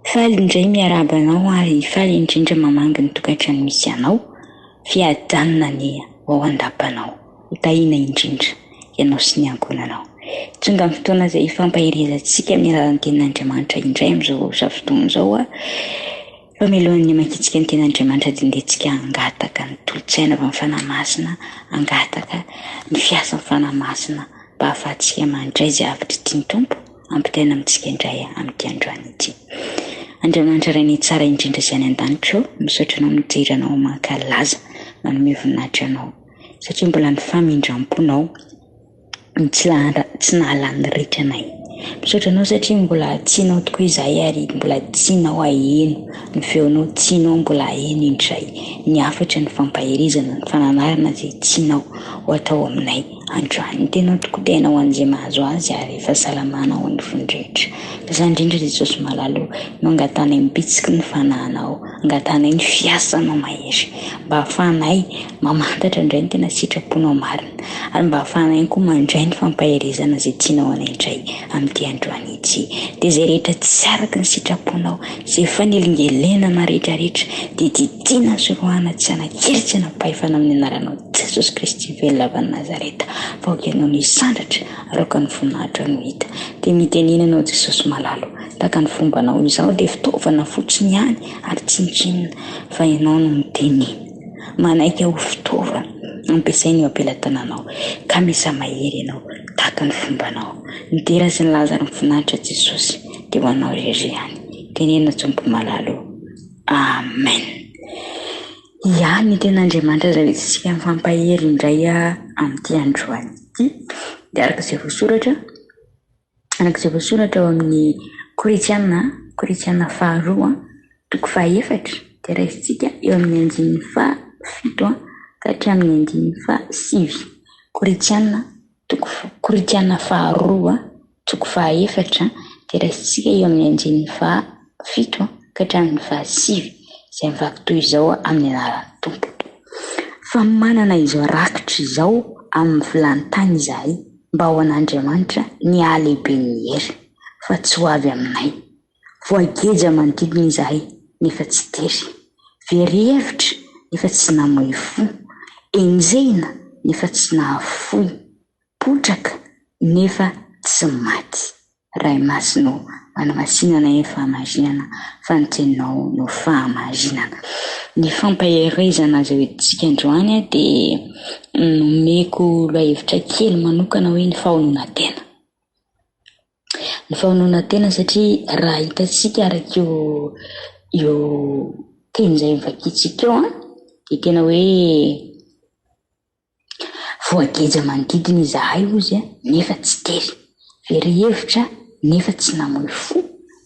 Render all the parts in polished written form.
Faly indray miarahaba anao ary faly indrindra mamangy ny tokantrano misy anao. Fiadanana anie ho ao an-dapanao. Ho tahiana indrindra ianao sy ny ankohonanao. Tonga ny fotoana izay hifampaherezantsika amin'ny alalan'ny tenin'Andriamanitra indray amin'izao fotoana izao. Fa mialohan'ny hamakiantsika ny tenin'Andriamanitra dia ndeha tsika hangataka ny tolo-tsaina avy amin'ny Fanahy Masina, hangataka ny fiasan'ny Fanahy Masina mba hahafahantsika mandray izay hafatra tian'ny Tompo hampitaina amintsika indray amin'ity androany ity. Andriamanitra Rainay tsara indrindra izay any an-danitra ô, misaotra Anao mijery Anao mankalaza, manome voninahitra Anao satria mbola ny famindram-ponao no tsy tsy nahalany ritra anay. Misaotra anao satria mbola tianao tokoa izahay ary mbola tianao haheno ny feonao, tianao mbola haheno indray ny hafatra, ny fampaherezana, ny fananarana izay tianao ho atao aminay androany. Ny teninao tokoa dia aina ho an'izay mahazo azy ary fahasalamana ho an'ny fony rehetra. Izany indrindra Jesosy malala o, no angatahanay mibitsiky ny fanahinao, angatahanay ny fiasanao mahery mba hahafahanay mamantatra indray ny tena sitraponao marina. Ary mba ahafahanay koa mandray ny fampaherezana izay tianao anay indray amin'ity androany ity. Dia izay rehetra tsy araka ny sitraponao, izay fanelingelenana rehetra rehetra, dia didiana sy roahana tsy hanan-kery tsy hanam-pahefana amin'ny anaranao Jesosy Kristy velona avy any Nazareta, fa aoka Ianao no hisandratra ary aoka ny voninahitrao no hita. Dia mitenena Ianao Jesosy malala o, tahaka ny fombanao, izaho dia fitaovana fotsiny ihany ary tsinontsinona, fa Ianao no mitenena. Manaiky ho fitaovana ampiasaina eo am-pelatananao, ka misa mahery ianao tahaka ny fombanao. Ny dera sy ny laza ary ny voninahitra Jesosy dia ho anao irery ihany. Teneno Tompo malala o. Amen. Ia, ny tenin'Andriamanitra izay hoentintsika mifampahery indray amin'ity androany ity dia araka izay voasoratra araka izay voasoratra ao amin'ny Korintiana, Korintiana faharoa, toko fahaefatra, dia raisintsika eo amin'ny andininy fahafito ka hatramin'ny andininy fahasivy. Korintiana, toko, Korintiana faharoa, toko fahaefatra, dia raisintsika eo amin'ny andininy fahafito ka hatramin'ny fahasivy, izay mivaky toy izao amin'ny anaran'ny Tompo. Fa manana izao rakitra izao amin'ny vilany tany izahay, mba ho an'Andriamanitra ny halehiben'ny hery, fa tsy ho avy aminay. Voageja manodidina izahay, nefa tsy tery. Very hevitra, nefa tsy namoy fo. Enjehina, nefa tsy nahafoy. Potraka, nefa tsy maty. Ray Masina ô, manamasina anay amin'ny fahamarinana, fa ny Teninao no fahamarinana. Ny fampaherezana izay hoentintsika androany dia nomeko lohahevitra kely manokana hoe ny fahononan-tena. Ny fahononan-tena satria raha hitantsika araka io io teny izay novakintsika io dia tena hoe Voageja manodidina izahay hozy nefa tsy tery, very hevitra nefa tsy namoy fo,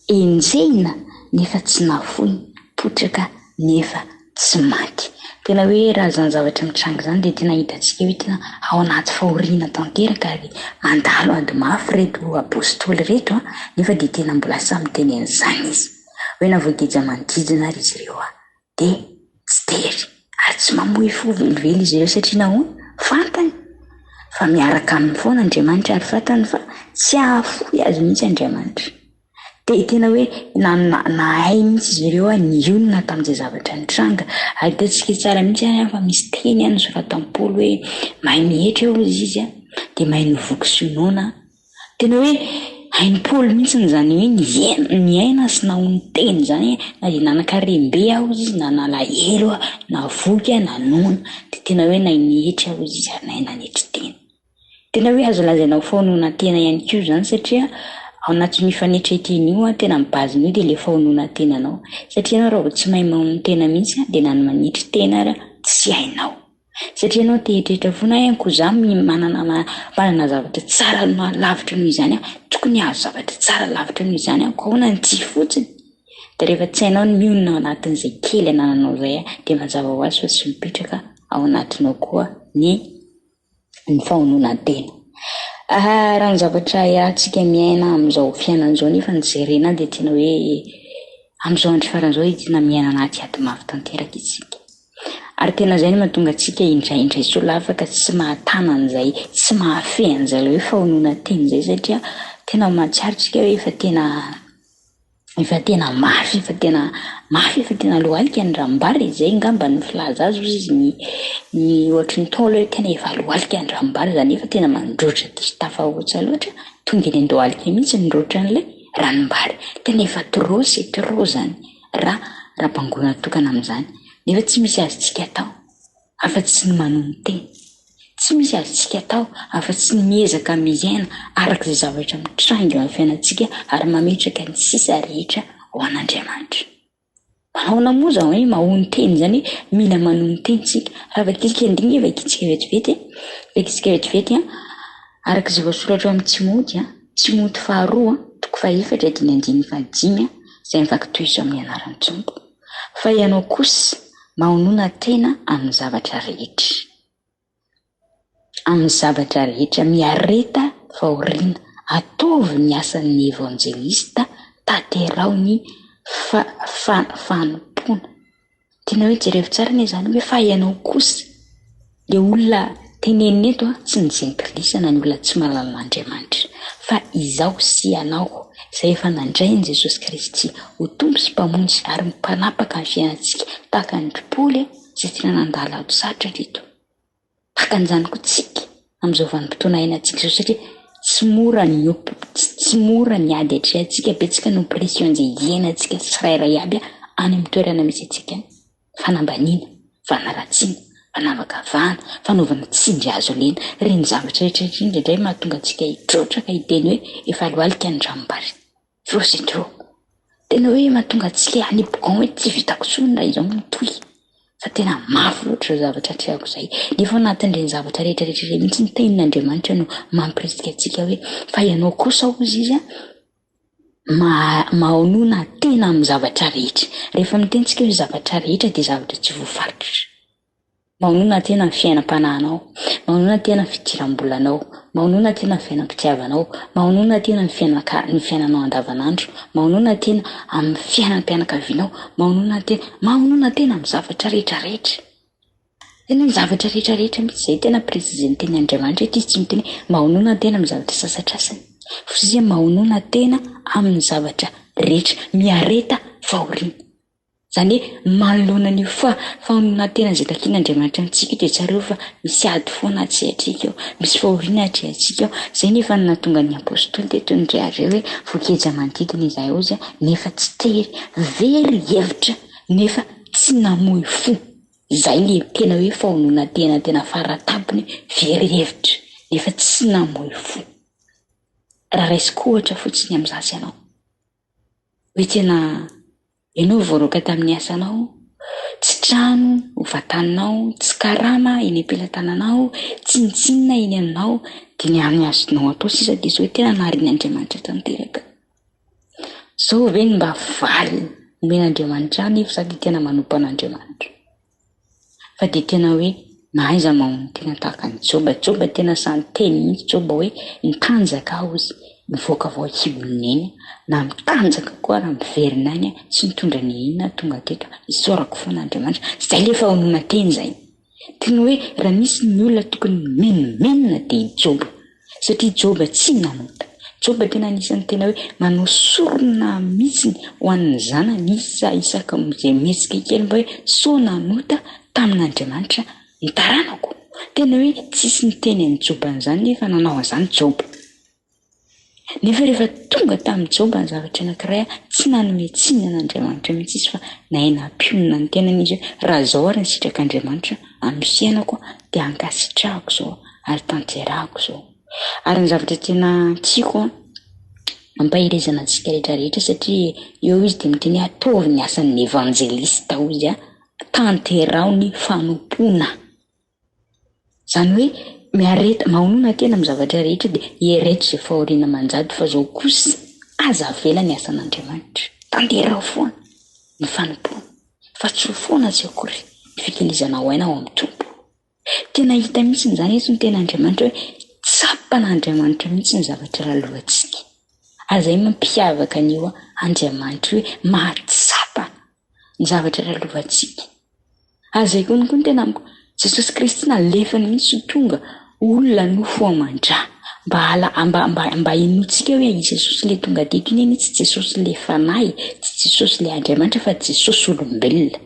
enjehina nefa tsy nafoy, potraka nefa tsy maty. Tena hoe raha izany zavatra mitranga izany dia tena hitantsika hoe tena ao anaty fahoriana tanteraka ary mandalo ady mafy ireto apostoly ireto nefa dia tena mbola sahy miteny an'izany izy hoe na voageja manodidina ary izy ireo dia tsy tery ary tsy mamoy fo velively izy ireo satria nahoana? Fantany fa miaraka aminy foana Andriamanitra ary fantany fa tsy hahafoy azy mihitsy Andriamanitra. Dia tena hoe nahay mihitsy izy ireo nionona tamin'izay zavatra nitranga. Ary hitantsika tsara mihitsy any fa misy teny any nosoratan'i Paoly hoe mahay mihetra eo izy dia mahay mivoky sy noana. Tena hoe hain'i Paoly mihitsy izany hoe niaina niaina sy nahonon-tena izany na dia nanan-karem-be aho hozy izy na nalahelo aho na voky aho na noana dia tena hoe nahay nietry aho hozy izy ary nahay nanetry tena. Tena hoe azo lazaina ho fahononan-tena ihany koa izany satria ao anatin'io fanetren-tena io an, tena ny base-n'io dia ilay fahononan-tenanao satria ianao raha vao tsy mahay mahonon-tena mihitsy dia na ny manetry tena ary tsy hainao. Satria ianao te hieritreritra foana hoe koa za manana manana zavatra tsara lavitra noho izany aho, tokony hahazo zavatra tsara lavitra noho izany aho, koa ahoana no tsy fotsiny? Dia rehefa tsy hainao ny mionona ao anatin'izay kely anananao izay dia mazava ho azy fa tsy mipetraka ao anatinao koa ny ny fahononan-tena. Raha ny zavatra iarahantsika miaina amin'izao fiainana izao nefa no jerena dia tena hoe amin'izao andro farany izao dia tena miaina anaty ady mafy tanteraka isika. Ary tena izay no mahatonga antsika indraindray sao lava ka tsy mahatana an'izay, tsy mahafehy an'izay ilay hoe fahononan-tena izay satria tena mahatsiaro isika hoe efa tena. Efa tena mafy, efa tena mafy, efa tena lohalika ny ranombary e, zay ngamba no filaza azy hozy izy ny ny ohatry ny Ntaolo hoe tena efa lohalika ny ranombary zany efa tena mandroatra diso tafahoatra loatra, tonga eny an-dohalika mihitsy ny roatran'ilay ranombary, tena efa trop c'est trop zany raha raha bangoina tokana amin'izany, nefa tsy misy azontsika atao. afa-tsy ny manonon-tena. Tsy misy azontsika atao afa-tsy ny miezaka miaina araka izay zavatra mitranga eo amin'ny fiainantsika ary mametraka ny sisa rehetra ho an'Andriamanitra. Ahoana moa izany hoe mahonon-tena izany hoe mila manonon-tena isika? Raha vakintsika andininy, vakintsika vetivety, vakintsika vetivety araka izay voasoratra ao amin'ny Timoty, Timoty faharoa, toko fahefatra, dimy andininy fahadimy, izay mivaky toy izao amin'ny anaran'ny Tompo. Fa ianao kosa mahonona tena amin'ny zavatra rehetra. Amin'ny zavatra rehetra, miareta fahoriana, ataovy ny asan'ny evanjelista, tanteraho ny fanompoana. Tena hoe jerevo tsara anie izany hoe fa ianao kosa. Le olona tenenina eto an, tsy ny jentilisa na ny olona tsy mahalala an'Andriamanitra, fa izaho sy ianao izay efa nandray an'i Jesosy Kristy ho Tompo sy Mpamonjy ary Mpanapaka ny fiainantsika tahaka an-dry Paoly izay tena nandalo ady sarotra teto. Tahaka an'izany koa tsika amin'izao vanim-potoana iainantsika izao satria tsy mora ny op- tsy mora ny ady atrehantsika, betsaka ny oppression izay iainantsika tsirairay aby any amin'ny toerana misy antsika any. Fanambaniana, fanaratsiana, fanavakavahana, fanaovana tsindry hazo lena, ireny zavatra rehetra ireny indraindray mahatonga antsika hitrotraka hiteny hoe efa lohalika ny ranombary. Trop c'est trop. Tena hoe mahatonga antsika hanipy-gant hoe tsy vitako intsony raha izao no mitohy. Fa tena mafy loatra izao zavatra atrehako izay. Nefa ao anatin'ireny zavatra rehetra rehetra ireny mihitsy ny tenin'Andriamanitra no mampirisika antsika hoe fa ianao kosa hozy izy an, Mahaonona tena amin'ny zavatra rehetra. Rehefa miteny tsika hoe zavatra rehetra dia zavatra tsy voafaritra. Mahaonona tena ny fiainam-panahinao, mahaonona tena ny fidiram-bolanao, mahaonona tena ny fiainam-pitiavanao, mahaonona tena ny fiainaka ny fiainanao andavanandro, mahaonona tena amin'ny fiainam-pianakavianao, mahaonona tena, mahaonona tena amin'ny zavatra rehetra rehetra. Tena ny zavatra rehetra rehetra mihitsy izay tena préciser ny teny Andriamanitra eto izy tsy miteny hoe mahonona tena amin'ny zavatra sasatrasany fa izy hoe mahonona tena amin'ny zavatra rehetra, miareta fahoriana. Izany hoe manoloana an'io fa fahononan-tena izay takian'Andriamanitra amintsika io dia tsarovy fa misy ady foana atrehantsika eo, misy fahoriana atrehantsika eo. Izay nefa no nahatonga ny apostoly teto nirehareha hoe voageja manodidina izahay hozy nefa tsy tery, very hevitra nefa tsy namoy fo. Izay le tena hoe fahononan-tena tena faratampony very hevitra nefa tsy namoy fo. Raha raisiko ohatra fotsiny amin'izaho sy ianao, hoe tena ianao voaroaka tamin'ny asanao, tsy trano ho vantaninao, tsy karama eny am-pelatananao, tsinontsinona eny aminao, dia ny hany azonao atao sisa dia izao hoe tena narian'Andriamanitra tanteraka. Zao ve no mba valiny omen'Andriamanitra ahy nefa za dia tena manompo an'Andriamanitra. Fa dia tena hoe mahaiza mamono tena tahaka an'i Joba. Joba tena sahy niteny mihitsy Joba hoe nitanjaka aho izy nivoaka avy ao an-kibon'i neny na mitanjaka koa raha miverina any aho tsy nitondra n'inona tonga teto isaorako foana Andriamanitra. Zay le fahononan-tena izay. Tena hoe raha misy ny olona tokony mimenomenona dia i Joba. Satria Joba tsy nanota. Joba tena anisan'ny tena hoe manao sorona mihitsy ho an'ny zanany isa isaka izay mihetsika kely mba hoe sao nanota tamin'Andriamanitra ny taranako. Tena hoe tsisy niteny an'i Joba an'izany nefa nanao an'izany Joba. Nefa rehefa tonga tamin'i Joba ny zavatra anankiray, tsy nanome tsiny an'Andriamanitra mihitsy izy fa nahay nampionona ny tenany izy hoe raha izao ary ny sitrak'Andriamanitra amin'ny fiainako dia ankasitrahako izao ary tanterahako izao. Ary ny zavatra tena tiako ampaherezana antsika rehetra rehetra satria eo izy dia miteny hoe ataovy ny asan'ny evanjelista hoy izy, tanteraho ny fanompoana. Izany hoe miareta, mahonona tena amin'ny zavatra rehetra dia iereto izay fahoriana manjady fa izao kosa aza avela ny asan'Andriamanitra. Tanteraho foana ny fanompoana fa tsy ho foana tsy akory ny fikelezanao aina ao amin'ny Tompo. Tena hita mihitsy izany eto ny ten'Andriamanitra hoe tsapan'Andriamanitra mihitsy ny zavatra lalovantsika. Ary izay mampiavaka an'io Andriamanitra io hoe mahatsapa ny zavatra lalovantsika. Ary izay konko no tena amiko, Jesosy Kristy nalefany mihitsy ho tonga olona nofo aman-dra. Mba hala, mba, mba, mba hinoantsika hoe i Jesosy ilay tonga teto iny anie tsy Jesosy ilay Fanahy, tsy Jesosy ilay Andriamanitra fa Jesosy olombelona.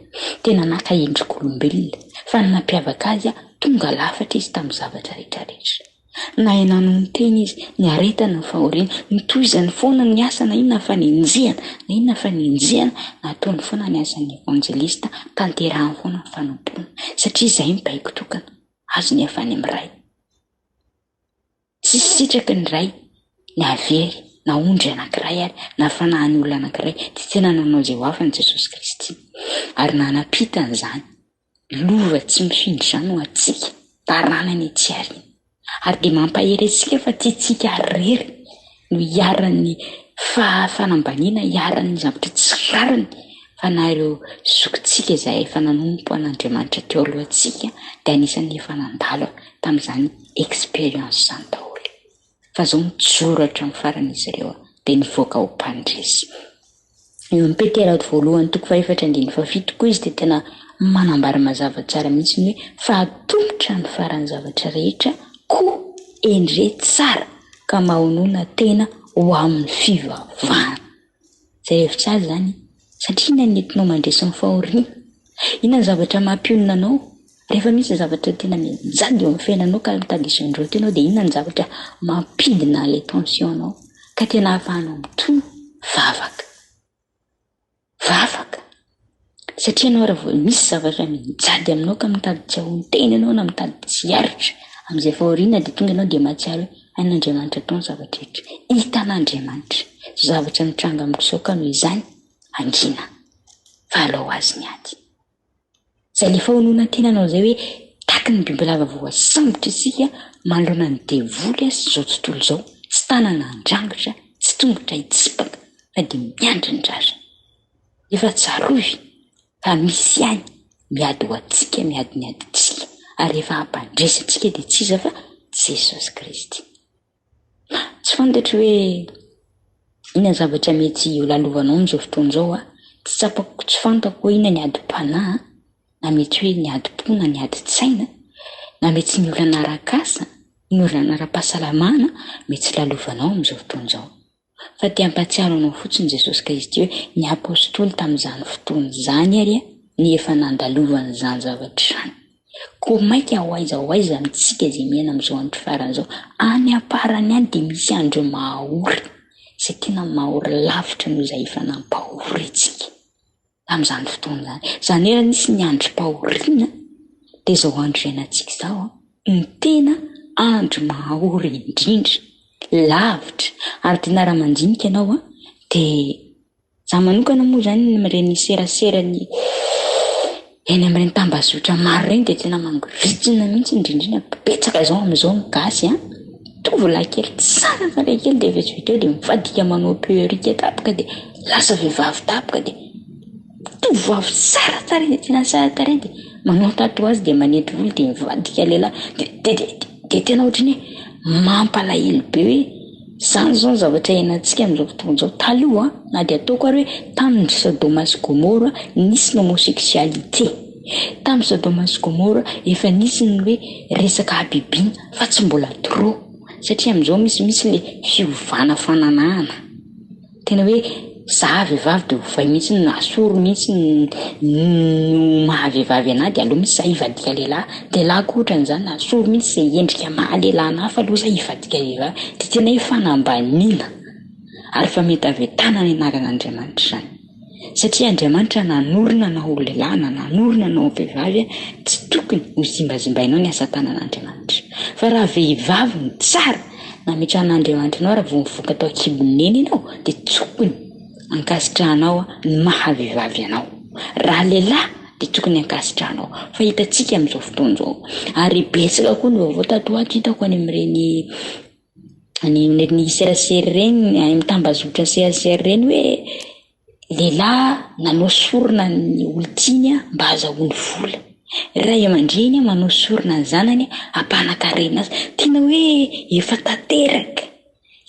Tena naka endrik'olombelona. Fa ny nampiavaka azy, tonga lafatra izy tamin'ny zavatra rehetra rehetra. Nahay nanonon-tena izy, niaretana ny fahoriana, notohizany foana ny asa na inona fanenjehana, na inona fanenjehana, nataony foana ny asan'ny evanjelista, tanterahany foana ny fanompoana. Satria izay ny baiko tokana azony avy any amin'ny Ray. Tsy sitraky ny Ray ny hahavery na ondry anankiray ary na fanahin'ny olona anankiray, dia tena nanao izay ho afany Jesosy Kristy. Ary nanampita an'izany lova tsy mifindra izany ho antsika, taranany etsy aoriana. Ary dia mampahery antsika fa tsy isika irery no iharan'ny fanambaniana, iharan'ny zavatra tsy rariny, fa na ireo zokintsika izay efa nanompo an'Andriamanitra teo alohantsika dia anisan'ny efa nandalo tamin'izany expérience izany daholo. Fa izao mijoro hatramin'ny farany izy ireo dia nivoaka ho mpandresy. Eo amin'ny Petera voalohany toko fahefatra andininy fahafito koa izy dia tena manambara mazava tsara mihitsy ny hoe fa atomotra ny faran'ny zavatra rehetra koa endre tsara ka mahonona tena ho amin'ny fivavahana. Izay hevitra azy izany, satria inona ny entinao mandresy ny fahoriana? Inona ny zavatra mampionona anao? Rehefa misy ny zavatra tena mianjady eo amin'ny fiainanao ka mitady hisondrotra ianao dia inona ny zavatra mampidina ilay tension-nao ka tena ahafahanao mitony? Vavaka. Vavaka. Satria ianao raha vao misy zavatra mianjady aminao ka mitady tsy hahonon-tena ianao na mitady tsy hiaritra amin'izay fahoriana dia tonga ianao dia mahatsiaro hoe hain'Andriamanitra atao ny zavatra rehetra. Hitan'Andriamanitra izao zavatra mitranga amiko izao ka noho izany hangina fa alao ho azy ny ady. Izay ilay fahononan-tenanao izay hoe tahaky ny bibilava voasambotra isika manoloana ny devoly sy izao tontolo izao, tsy tanana handrangitra, tsy tongotra hitsipaka fa dia miandry ny rariny. Nefa tsarovy fa misy ihany miady ho antsika, miady ny adintsika ary rehefa hampandresy antsika dia tsy iza fa Jesosy Kristy. Tsy fantatro hoe inona ny zavatra mety ho lalovanao amin'izao fotoana izao a. Tsy tsapako, tsy fantako hoe inona ny adim-panahy, na mety hoe ny adim-po na ny adin-tsaina, na mety ny olana arak'asa, ny olana ara-pahasalamana mety lalovanao amin'izao fotoana izao. Fa te hampahatsiaro anao fotsiny Jesosy Kristy hoe ny apostoly tamin'izany fotoana izany ary ny efa nandalovan'izany zavatra izany. Koa mainka ho aiza ho aiza amintsika izay miaina amin'izao andro farany izao, any am-parany any dia misy andro mahaory, izay tena mahaory lavitra noho izay efa nampahory antsika. tamin'izany fotoana izany. Izany hoe raha nisy ny androm-pahoriana dia izao andro iainantsika izao no tena andro mahaory indrindra, lavitra. Ary tena raha mandinika ianao an, dia izaho manokana moa izany amin'ireny seraseran'ny eny amin'ireny tambazotra maro ireny dia tena mangorintsina mihitsy, indrindra indrindra betsaka izao amin'izao ny gasy an. Tovolahy kely tsara tarehy kely dia vetivety eo dia mivadika manao perruque tampoka dia lasa vehivavy tampoka dia tovovavy tsara tarehy dia tena tsara tarehy dia manao tatouage dia manety volo dia mivadika lehilahy dia dia dia dia tena ohatran'ny hoe mampalahelo be hoe izany izao ny zavatra iainantsika amin'izao fotoana izao. Taloha na dia ataoko ary hoe tamin'ny Sodoma sy Gomora nisy ny homosexualité. Tamin'ny Sodoma sy Gomora efa nisy ny hoe resaka habibiana fa tsy mbola trop satria amin'izao misy misy le fiovana fananahana. Tena hoe za vehivavy de ovay mihitsy ny asoro mihitsy ny no maha vehivavy anah de aleo mihitsy za hivadika lehilahy, lehilahy koa ohatran'izany asoro mihitsy zay endrika maha lehilahy anah fa aleo za hivadika vehivavy, de tena hoe fanambaniana ary fametavetana ny anaran'Andriamanitra izany. Satria Andriamanitra nanorina anao ho lehilahy na nanorina anao ho vehivavy, tsy tokony ho zimbazimbainao ny asa tanan'Andriamanitra. Fa raha vehivavy no tsara nametrahan'Andriamanitra anao raha vao nivoaka tao an-kibon'i neny ianao dia tokony ankasitrahanao ny maha vehivavy anao. Raha lehilahy dia tokony ankasitrahanao. Fa hitantsika amin'izao fotoana izao ary betsaka koa ny vaovao tato ho ato hitako any amin'ireny any amin'ireny serasera ireny, any amin'ny tambazotra serasera ireny hoe lehilahy nanao sorona ny olon-tiany mba hahazahoany vola. Ray aman-dreny manao sorona ny zanany hampanan-karena azy. Tena hoe efa tanteraka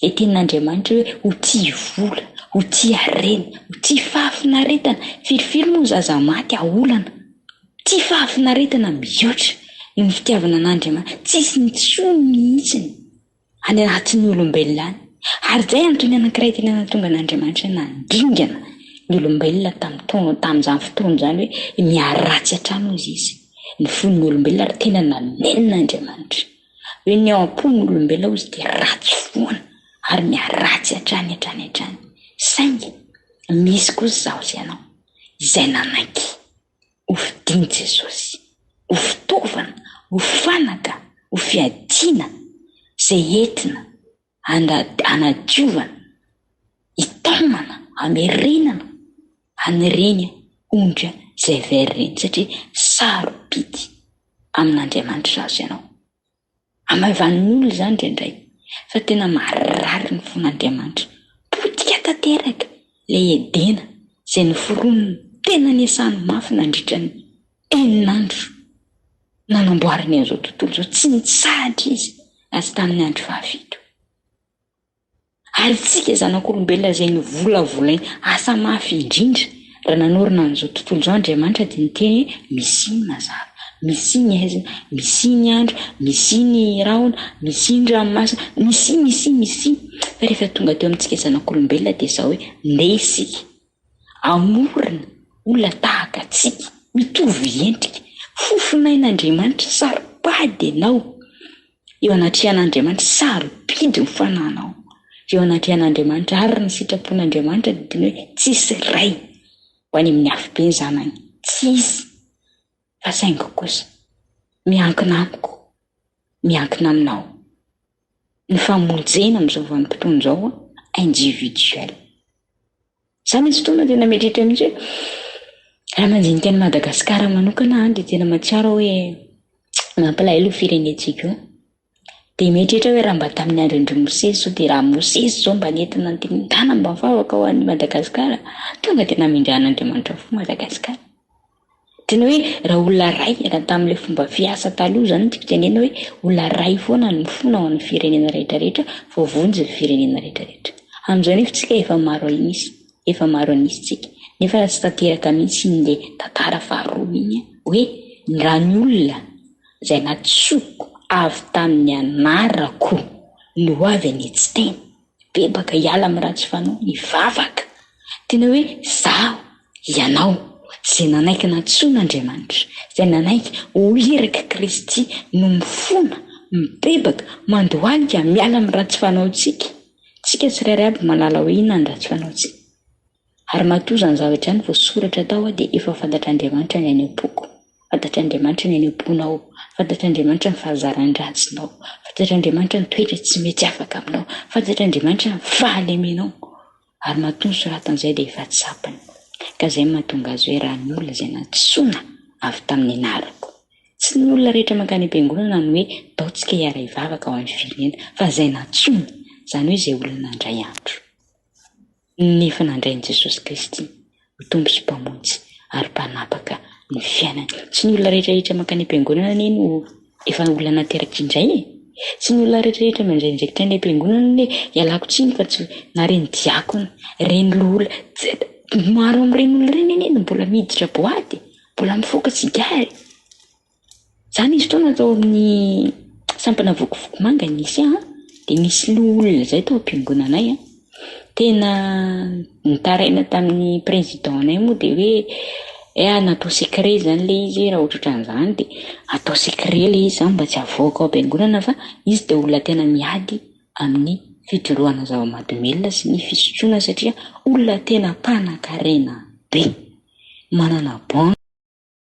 ilay tenin'Andriamanitra hoe ho tia vola, ho tia harena, ho tia fahafinaretana. Firifiry moa ny zaza maty aolana. Tia fahafinaretana mihoatra noho ny fitiavana an'Andriamanitra. Tsisy intsony mihitsiny. Any anatin'ny olombelona any. Ary izay antony anankiray tena nahatonga an'Andriamanitra nandringana ny olombelona tamin'ny tamin'izany fotoana izany hoe miharatsy hatrany hozy izy. Ny fon'ny olombelona ary tena nanenina Andriamanitra. Hoe ny ao am-pon'ny olombelona hozy dia ratsy foana ary miharatsy hatrany hatrany hatrany. Saingy misy kosa izaho sy ianao izay nanaiky ho fidin'i Jesosy, ho fitaovana, ho fanaka, ho fiadiana izay entina hanadiovana, hitaomana, hamerenana an'ireny ondry izay very ireny satria sarobidy amin'Andriamanitra izaho sy ianao. Hamaivanin'ny olona izany indraindray, fa tena marary ny fon'Andriamanitra. Potika tanteraka ilay Edena izay noforoniny tena niasany mafy nandritra ny enin'andro nanamboarany an'izao tontolo izao. Tsy nitsahatra izy raha tsy tamin'ny andro fahafito. Ary isika zanak'olombelona izay novolavolainy asa mafy indrindra raha nanorina an'izao tontolo izao Andriamanitra dia niteny hoe misia ny mazava, misia ny haizina, misia ny andro, misia ny rahona, misia ny ranomasina, misia, misia, misia. Fa rehefa tonga teo amintsika zanak'olombelona dia izao hoe ndeha isika hamorona olona tahaka antsika, mitovy endrika, fofonain'Andriamanitra, saro-pady ianao. Eo anatrehan'Andriamanitra, sarobidy ny fananao. Eo anatrehan'Andriamanitra ary ny sitrapon'Andriamanitra dia tena hoe tsisy ray ho any amin'ny afobe ny zanany. Tsisy. Fa saingy kosa, miankina amiko, miankina aminao. Ny famonjena amin'izao vanim-potoana izao individuel. Za misy fotoana tena mieritreritra mihitsy hoe raha mandinika an'i Madagasikara manokana aho dia tena mahatsiaro aho hoe mampalahelo io firenentsika io. Dia mieritreritra hoe raha mba tamin'ny andron-dry Mosesy izao dia raha Mosesy izao mba nentina nitondana mba vavaka ho an'i Madagasikara, tonga dia namindran'Andriamanitra fo Madagasikara. Tena hoe raha olona ray, raha tamin'ilay fomba fiasa taloha izany no tiako tenenina hoe olona ray foana no mifona ao amin'ny firenena rehetra rehetra, voavonjy ny firenena rehetra rehetra. Amin'izao nefa tsika efa maro an'isa, efa maro an'isa tsika. Nefa raha tsy tanteraka mihitsy iny ilay tantara faharoa iny hoe ny raha ny olona izay nantsoiko avy tamin'ny anarako no ho avy hanitsy tena. Hibebaka, hiala amin'ny ratsy fanao, hivavaka. Tena hoe izaho, ianao, izay nanaiky nantsoin'Andriamanitra, izay nanaiky ho irak'i Kristy no mifona, mibebaka, mandohalika, miala amin'ny ratsy fanaontsika. Tsika tsirairay aby mahalala hoe inona ny ratsy fanaontsika. Ary matoa izany zavatra izany voasoratra tao dia efa fantatr'Andriamanitra ny any am-poko, fantatr'Andriamanitra ny any am-ponao, fantatr'Andriamanitra ny fahazaran-dratsinao, fantatr'Andriamanitra ny toetra tsy mety afaka aminao, fantatr'Andriamanitra ny fahalemenao. Ary matoa nosoratana izay dia efa tsapany. Ka izay no mahatonga azy hoe raha ny olona izay nantsoina avy tamin'ny anarako. Tsy ny olona rehetra mankany am-piangonana no hoe ndao tsika hiara-hivavaka ho an'ny firenena, fa izay nantsoina, izany hoe izay olona nandray andro. Nefa nandray an'i Jesosy Kristy ho Tompo sy Mpamonjy ary Mpanapaka ny fiainany. Tsy ny olona rehetra rehetra mankany am-piangonana anie no efa olona nateraka indray e! Tsy ny olona rehetra rehetra mandray andraikitra any am-piangonana anie, ialako tsiny fa tsy na ireny diakona, ireny loholona, tsy maro amin'ireny olona ireny anie no mbola miditra boaty e, mbola mifoka sigara e! Za nisy fotoana tao amin'ny sampana Vokovoko-manga nisy ahy dia nisy loholona izay tao am-piangonanay an, tena nitaraina tamin'ny président-nay moa dia hoe eh natao secret izany ilay izy raha ohatrohatran'izany dia atao secret ilay izy izany mba tsy havoaka ao am-piangonana fa izy dia olona tena miady amin'ny fidorohana zava-mahadomelina sy ny fisotroana satria olona tena mpanankarena be, manana banque.